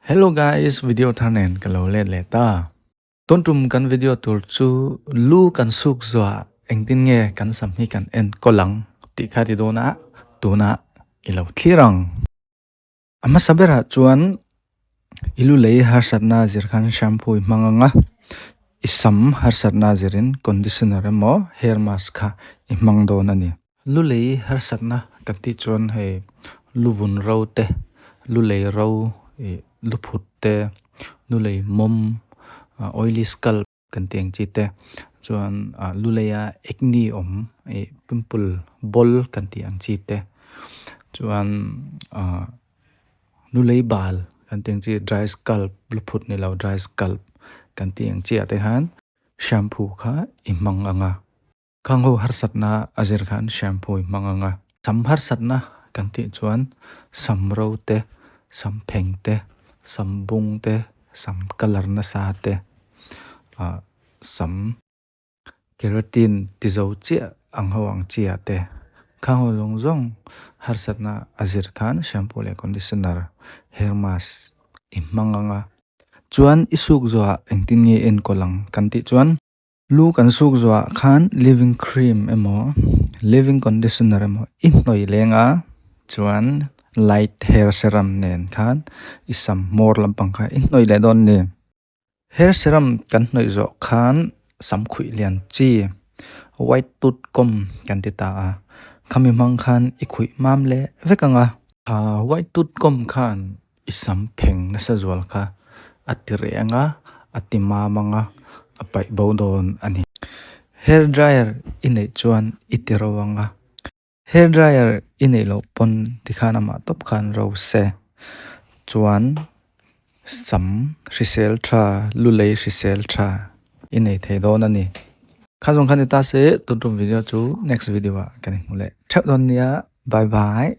Hello guys, video thar nen ka lo let leh ta. Tun tum kan video tur chu lu kan suk zuah engtin nge kan sam hi kan enkawl ang tih kha ti dawn a, tunah i lo thlir ang. A hmasa berah chuan i lu lei harsatna zir khan shampoo i hmang ang a, i sam harsatna zirin conditioner emaw hair mask kha i hmang dawn a ni. Lu lei harsatna kan tih chuan hei lu vun ro te, lu lei ro ih lu phut te, lu lei mawm oily scalp kan tih ang chi te chuan ah lu leia acne awm ih pimple bawl kan tih ang chi te chuan ah lu lei bal kan tih ang chi dry scalp lu phut ni lo dry scalp kan tih ang chi ah te khan shampoo kha i hmang ang a. Khang ho harsatna a zir khan shampoo i hmang ang a. Sam harsatna kan tih chuan sam ro te, sam pheng te, sam bung te, sam colour nasa te, ah sam keratin ti zo chiah ang ho ang chiah te. Khang ho zawng zawng harsatna a zir khan shampoo leh conditioner, hair mask i hmang ang a. Chuan i suk zawhah engtin nge i enkawl ang kan tih chuan. Lu kan suk zuah khan leave in cream emaw leave in conditioner emaw i hnawih leng a chuan light hair serum nen khan i sam hmawr lampang kha i hnawih leh dawn a ni. Hair serum kan hnawih zawh khan sam khuih lian chi white tooth comb kan ti ta a khami hmang khan i khuih mam leh vek ang a. White tooth comb khan I sam pheng nasa zual kha a ti reh ang a, a ti mam ang a, a paih bo dawn a ni. Hair dryer i neih chuan i ti ro ang a, hair dryer i neih loh pawn tikhan amah tawp khan ro se chuan sam hrisel tha, lu lei hrisel tha i nei thei dawn a ni. Kha zawng kha ni ta se, tun tum video chu next video ah kan inhmu leh theuh dawn nia, bye bye.